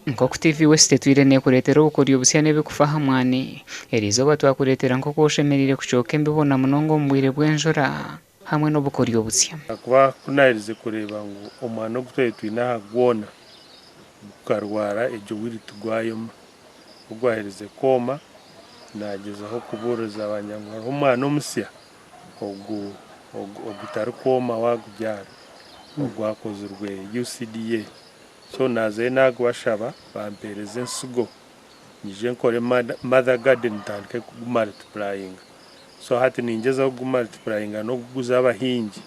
Nk'oku TV West etwire neekureetera obukoryo busya n'ebikufa aha mwani, eriizooba twakureetera nk'oku oshemereire kucooka embibo na munonga omu bwire bw'enjura hamwe n'obukoryo busya. Ahakuba ku naaherize kureeba ngu omwana ogu twbaire twine aha gwona gukarwara egyo wiili tigwayoma, ku gwaherize kwoma naagyezaho kubuuriza bangira ngu hariho omwana omusya ogu ogutarikwoma waagubyara ogwakozirwe UCDA. So naazayo naagubashaba bampeereza ensigo nyije nkore mother garden ntandike kugumultiplyinga. So hati ningyezaho kugumultiplyinga n'okuguza abahingi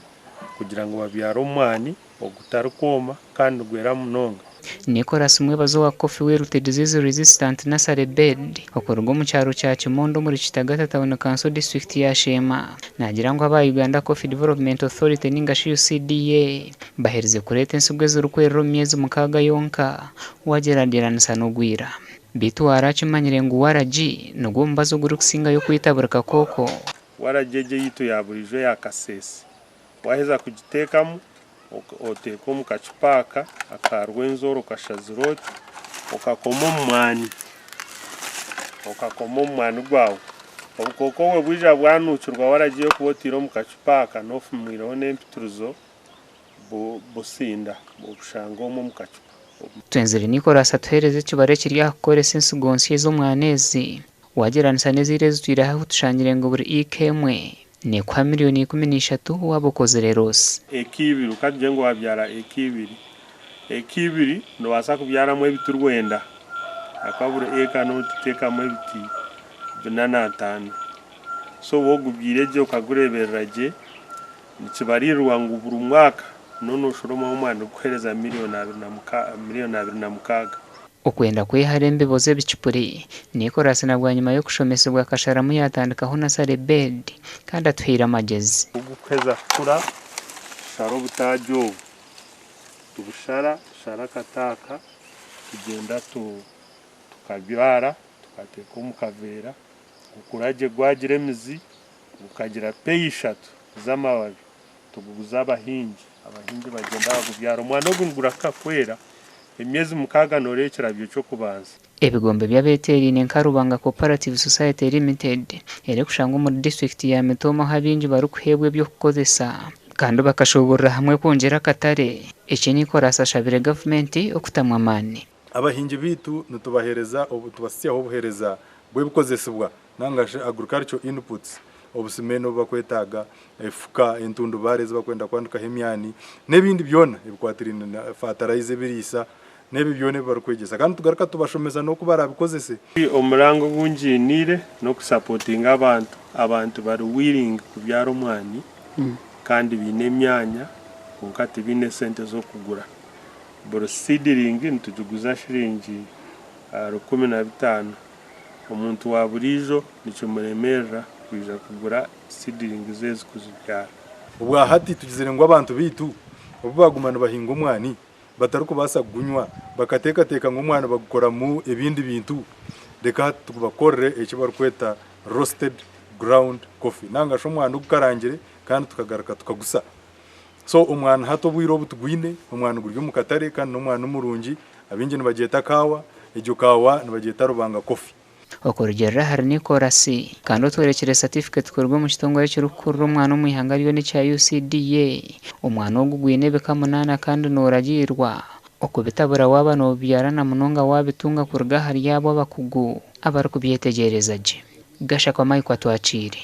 kugira ngu babyare omwani ogutarikwoma kandi nigwera munonga. Nicholas Mwebaza owa Coffee Wilt Disease Resistant Nursery Bed okuruga omu kyaro kya Kimondo omuri Kitagata Town Council disiturikiti ya Sheema naagira ngu aba Uganda Coffee Development Authority ninga shi UCDA baherize kureeta ensigo ezirikwerera omu myezi mukaaga yonka wagyeragyeranisa n'ogwira. Beitu warakimanyire ngu waragi nigwo mubazi ogurikusingayo kwita buri kakooko? Waragi egyo eyaitu ya buriijo eya kasese Waaheza kugiteekamu, oteeka omu kacupa aka aka Rwenzori okashazire oti, okakoma omu mwani, okakoma omu mwani gwawe. Obukooko obwo bwija bwanuukirwa waragiye okuba otaire omu kacupa aka n'ofumwireho n'empitirizo, businda obushanga omwo omu kacupa. Twenzire Nicholas atuheereze ekibaro ekiri aha kukoresa ensigo nsya ez'omwani ezi, waagyeranisa n'ezaira ezitwire ahu tushangire ngu buri eka emwe Neekuha miriyoni 13 waaba okozire loosi. Eka ibiri, ka tugire ngu waabyara eka ibiri, eka ibiri noobaasa kubyaramu ebiti rwenda ahakuba buri eka nootuteekamu ebiti bina na ntaano. So waaba ogubyaire gye okagureeberera gye, nikibariirirwa ngu buri mwaka nooba nooshoromaho omwani gurikukuheereza miriyoni 26. Okwenda kwehara embibo z'ebicupuri, Nicholas na bwanyima y'okushomesibwa akasharamu yaatandikaho nursery bed kandi atuhaire amagyezi. Ku gukuheza kukura tushara obutaagi obu, tubushara, tushara akati aka, tugyenda tukabyara tukateeka omu kaveera, gukura gye gwagira emizi, gukagira peya ishatu z'amababi, Tuguguza abahingi, abahingi bagyenda bagubyara. Omwana ogu nigurahika kwera, emyezi mukaaga nooreeba ekirabyo ky'okubanza. Ebigombe by'abeteeraine nka Rubanga Cooperative Society Limited erikushangwa omuri disiturikiti ya Mitooma ahu abaingi barikuheebwa eby'okukozesa kandi bakashoboorora hamwe kwongyera akatare. Eki Nicholas ashabire gavumenti okutamu amaani. Abahingi baitu nitubahereza tubasitsyaho obuhereza bw'ebikozesibwa Nanga shi agricultural inputs, obusimeeni obu bakwetaaga, efuka, entundubaare ezi bakwenda kwandikaho emyani, n'ebindi byona ebikwatiraine na fatarayiza, ebiriisa, n'ebyo byona ebi barikwegyesa. Kandi tugaruka tubashomesa n'oku baraabikozese. Omurango ogu ngiiniire n'okusapotinga abantu. Abantu bari willing kubyara omwani kandi baine emyanya kwonka tibaine sente z'okugura. Buri seedling nitugiguza shiringi 15,000. Omuntu wa buriijo nikimuremeerera kwija kugura seedlings ezi kuzibyara. Obwa hati tugizire ngu abantu baitu obu baaguma nibahinga omwani batarikubaasa kugunywa, bakateekateeka ngu omwani bagukoramu ebindi bintu, reka hati tubakorere eki barikweta roasted ground coffee nanga shi omwani ogukarangire kandi tukagaruka tukagusa. So omwani hati obwire obu tugwine, omwani guri omu katare kandi n'omwani murungi, abaingi nibagyeta kaawa, egyo kaawa nibagyeta Rubanga coffee. Okurugiirira ahari Nicholas, kandi otworekire satifiketi kuruga omu kitongore ekirikukurira omwana omu ihanga ryona ekya UCDA, omwana ogu gwine ebika munaana kandi noragiirwa okubitabura waaba nobibyara na munonga waabitunga kuruga ahari abo abakugu abarikubyetegyereza gye. Gashakwa Mike Atwakiire.